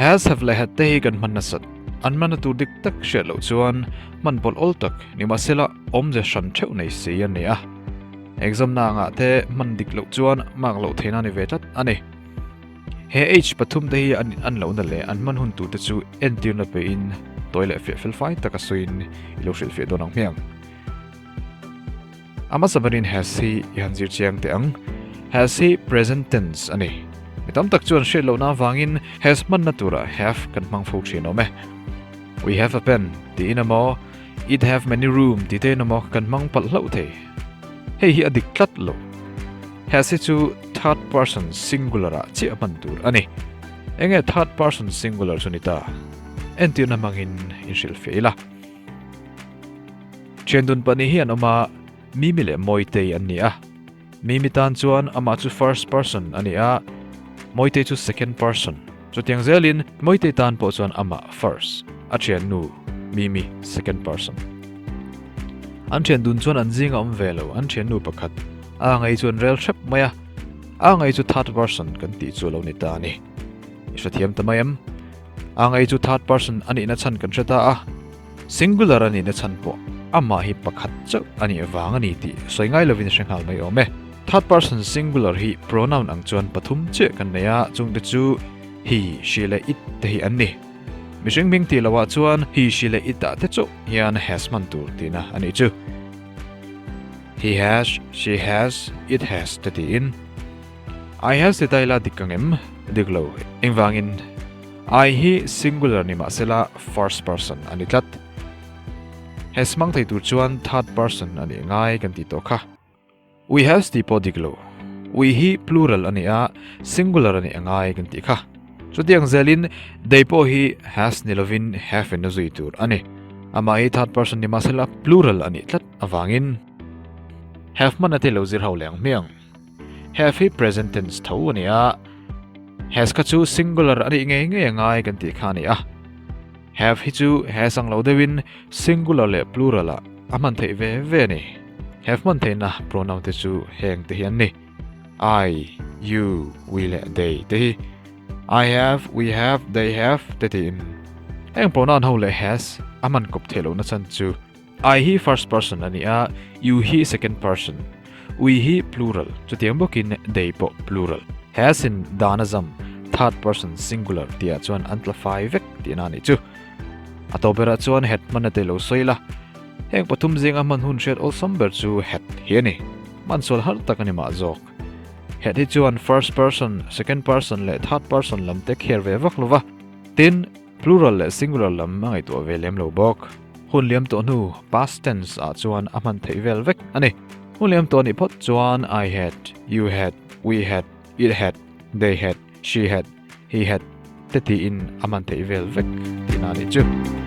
Has, have leh had te hi kan hman nasat. An hmanna tur dik tak hriat loh chuan hman pawlh awl tak nimahsela awmze hran theuh nei si an ni a. Exam na angah te hman dik loh chuan mark loh theihna a ni ve tlat a ni. He H pathum te hi an in lohna leh an hman hun tur te chu entirna pein tawi leh fiah felfai taka sawiin i lo hrilhfiah dawn ang hmiang. A hmasa berin has hi i han zir chiang teh ang. Has hi present tense a ni. Mi tam tak chuan hriat lohna avangin has hmanna turah have kan hmang fo thin awm e. We have a pen tiin emaw, It have many room ti tein emaw kan hmang palh hlauh thei. Hei hi a dik tlat lo. Has hi chu third person singular ah chiah hman tur a ni. Enge third person singular chu ni ta? Entirna hmangin inhrilhfiah ila. Thiandun pahnih hi an awm a, Mimi leh Mawitei an ni a. Mimi tan chuan amah chu first person a ni a, Mawitei chu second person. Chutiang zelin Mawitei tan pawh chuan amah first, a thiannu Mimi second person. An thiandun chuan an zinga awm ve lo, an thiannu pakhat a ngei chu an rel hrep mai a, a ngei chu third person kan tih chu a lo ni ta a ni. I hrethiam ta mai em? A ngei chu third person a nihna chhan kan hre ta a. Singular a nihna chhan pawh amah hi pakhat chauh a nih vang a ni tih sawi ngai lovin hre nghal mai awm e. Third person singular hi pronoun ang chuan pathum chiah kan nei a, chungte chu he, she leh it te hi an ni. Mihring hming tih lohah chuan he, she leh it ah te chauh hian has hman tur tihna a nih chu. He has, she has, it has te tiin. I has ti ta ila dik ang em? Dik lo. Engvangin? I hi singular ni mahsela first person a ni tlat. Has hmang thei tur chuan third person a nih ngai kan tih tawh kha. We has tih pawh dik lo. We hi plural a ni a, singular a nih a ngai kan tih kha. Chutiang zelin they pawh hi has ni lovin have in a zui tur a ni. Amah hi third person ni mahsela plural a nih tlat avangin have hman a ti lo zir ho leh ang hmiang. Have hi present tense tho a ni a, has kha chu singular a nih ngei ngei a ngai kan tih kha a ni a. Have hi chu has ang lo deuhin singular leh plural ah a hman theih ve ve a ni. Have hman theihna pronoun te chu heng te hi an ni, I, you, we leh they te hi. I have, we have, they have te tiin. Heng pronoun ho leh has a hman kawp theih lohna chhan chu I hi first person a ni a, you hi second person, we hi plural, chutiang bawkin they pawh plural. Has in dan a zam, third person singular tihah chuan an tla fai vek tihna a nih chu. A tawp berah chuan had hman a tei lo sawi la. Heng pathum zinga hman hun hriat awlsam ber chu had hi a ni. Hman sual har tak a ni mah zawk. Had hi chuan first person, second person leh third person lam te kher ve vak lo va. Tin, Plural leh singular lam a ngaihtuah ve lem lo bawk. Hun liam tawh hnu, past tense, ah chuan a hman theih vel vek a ni. Hun liam tawh nih phawt chuan I had, you had, we had, it had, they had, she had, he had te tiin a hman theih vel vek tihna a nih chu.